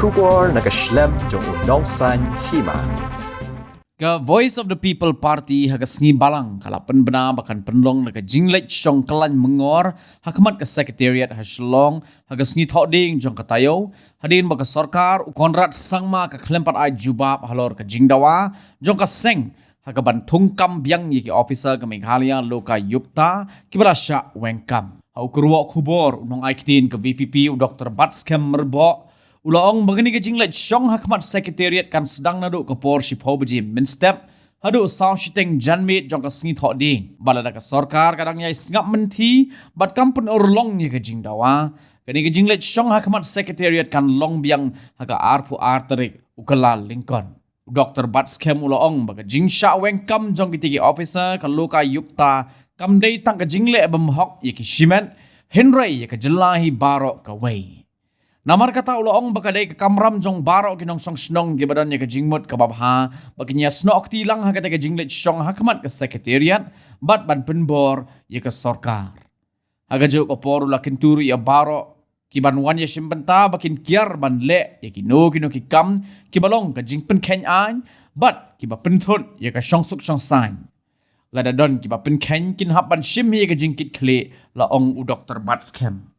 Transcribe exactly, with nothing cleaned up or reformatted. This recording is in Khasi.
Khubor na ka shlem jong u nongsan hima. Ka Voice of the People Party ha ka sngi Balang ka la pynbna ba kan pynlong na ka jingleit shong kyllain myngor ha khmat ka Secretariat ha Shillong ha ka sngi Thohdieng jong ka taïew, hadien ba ka sorkar u Conrad Sangma ka khlem pat ai jubab halor ka jingdawa jong ka seng ha kaban thung kam biang ïa ki officer ka Meghalaya Lokayukta kiba la shah weng kam. Ha u kyrwoh khubor, u nongai ktien ka V P P u Doctor Batskhem Myrboh u la ong ba kane ka jingleit shong ha khmat Secretariat kan sdang naduh ka por shiphew baje mynstep haduh saw shiteng janmiet jong ka sngi Thohdieng, bad lada ka sorkar ka dang ïai sngap mynthi bad kam pynurlong ïa ka jingdawa, kane ka jingleit shong ha khmat Secretariat kan long biang ha ka arphew ar tarik u Kyllalyngkot. U Doctor Batskhem u la ong ba ka jingshah weng kam jong kitei ki officer ka Lokayukta kam dei tang ka jingleh bymhok ïa ki shimet, hynrei ïa ka jylla hi baroh kawei. Namar kata u la ong ba ka dei ka kamram jong baroh ki nongshong shnong kiba don ïa ka jingmut kaba bha ba kin ïasnoh kti lang ha katei ka jingleit shong ha khmat ka Secretariat bad ban pynbor ïa ka sorkar. Ha kajuh ka por u la kyntu ruh ïa baroh kiban wan ïashim bynta ba kin kiar ban leh ïa kino kino ki kam kiba long ka jingpynkheiñ aiñ bad kiba pynthut ïa ka shongsuk shongsaiñ. Lada don kiba pynkheiñ kin hap ban shim ïa ka jingkitkhlieh, la ong u Doctor Batskhem.